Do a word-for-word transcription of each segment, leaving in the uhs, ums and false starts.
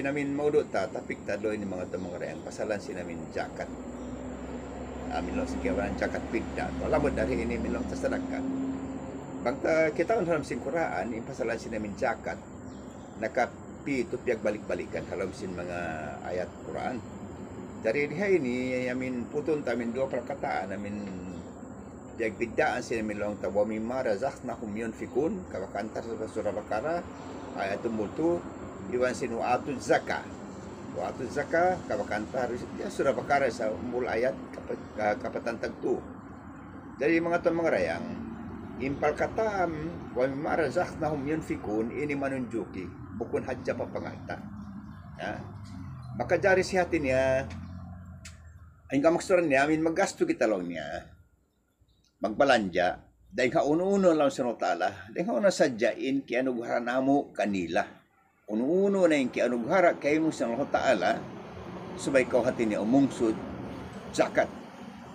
Amin maudu' ta, topic ta duun ini manga tau manga dayang, pasalan sin amin jakat. Amin laung sin kiyawanan jakat fidda. Atawa lamud dayn ha ini amin laung ta sadakka. Bang ta kitaun ha lawm sin Qur'an, in pasalan sin amin jakat, nakapitu piyagbalik-balikan ha lawm sin manga ayat Qur'an. Jari di ha ini, amin putun ta amin duwa parkataan, amin piyagbiddaan sin amin laung ta, ومما رزقناهم ينفقون, kabakan ta ha Surah Baqarah, ayat umbul tu, iban sin وآتوا الزكاة. وآتوا الزكاة, kabakan ta ha, ya, Surah Baqarah sa umbul ayat kapa-, ka-, kapatan tagtu. Jari manga tau manga dayang, in parkataan, ومما رزقناهم ينفقون, ini manunjuki, bukun hadja pa pangalta'. Ya. Makajari sin hati niya, in kamaksuran niya, amin maggastu kita laung niya. Magbalanja', dayn ha unu-unu laung sin Allahu Ta'ala, dayn ha unu sadja in kiyanughara namu' kanila. Unu-unu na in kiyanughara kaymu sin Allahu Ta'ala, subay kaw hati niya umungsud jakat,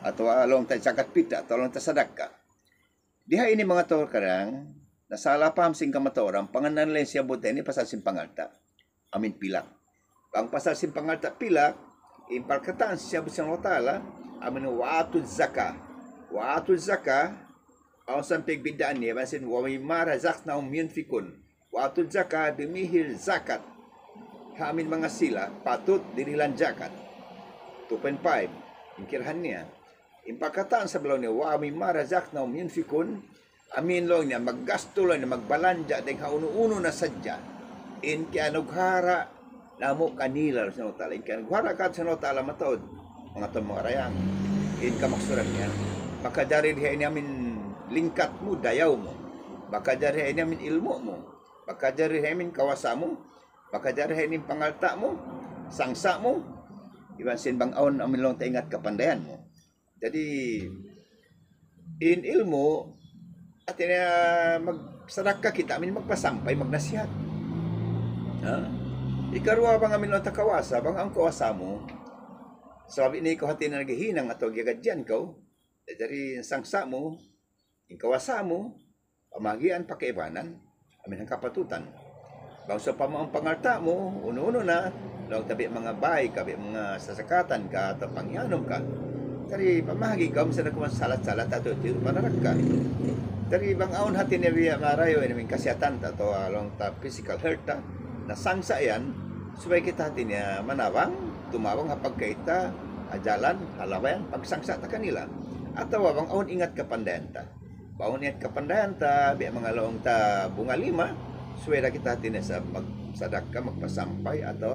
atawa laung ta jakat fidda, atawa laung ta sadakka. Di ha ini manga tau kadang, nasala paham sin kamatauran, pangannan lain siyabbut ini pasal sin pangalta'. Amin pilak. Bang pasal sin pangalta' pilak, in parkataan siyabbut sin Allahu Ta'ala, amin وآتوا الزكاة. وآتوا الزكاة, awn sampay biddaan niya, iban sin ومما رزقناهم ينفقون. وآتوا الزكاة, dumihil zakat. Ha amin manga sila, patut dirihilan jakat. Two point five, in kirahan niya. In parkataan sabab laung niya, ومما رزقناهم ينفقون, amin laung niya, maggastu laung niya, magbalanja' dayn ha unu-unu na sadja in kiyanughara namu' kanila sin Allahu Ta'ala. In kiyanughara kātu' sin Allahu Ta'ala mataud, manga tau manga dayang, in kamaksuran niya. Makajari di ha ini amin lingkat mu, dayaw mu. Makajari ha ini amin ilmu' mu. Makajari ha ini amin kawasa mu. Makajari ha ini amin pangalta' mu, sangsa' mu, iban sin bang awn amin laung ta ingat kapandayan mu. Jadi, in ilmu', hati niya magsadakka kita, amin magpasampay, magnasihat. Ha? Ikaruwa, bang amin laung ta kawasa, bang awn kawasa mu, sabab ini kaw hati niya naghihinang atawa giyagadjian kaw, jari in sangsa' mu, in kawasa mu, pamahagian pa kaibanan, amin hangkapatutan. Bang sawpama in pangalta' mu, unu-unu na, laung ta biya' manga bāy ka, biya' manga sasakatan ka, atawa pangiyanum ka. Jari pamahagi kaw, misan na kuman salat-salat atawa tiyu' panarakka. Jari bang awn hati niya biya' marayaw in amin kasihatan ta, atawa laung ta physical health ta, na sangsa' yan, subay kita hati niya manabang, tumabang ha pagkaita, ha jalan, ha labayan, pagsangsa' ta kanila. Atawa bang awn ingat kapandayan ta. Bang awn ingat kapandayan ta, biya' manga laung ta bunga lima, subay da kita hati niya sa magsadakka, magpasampay, atawa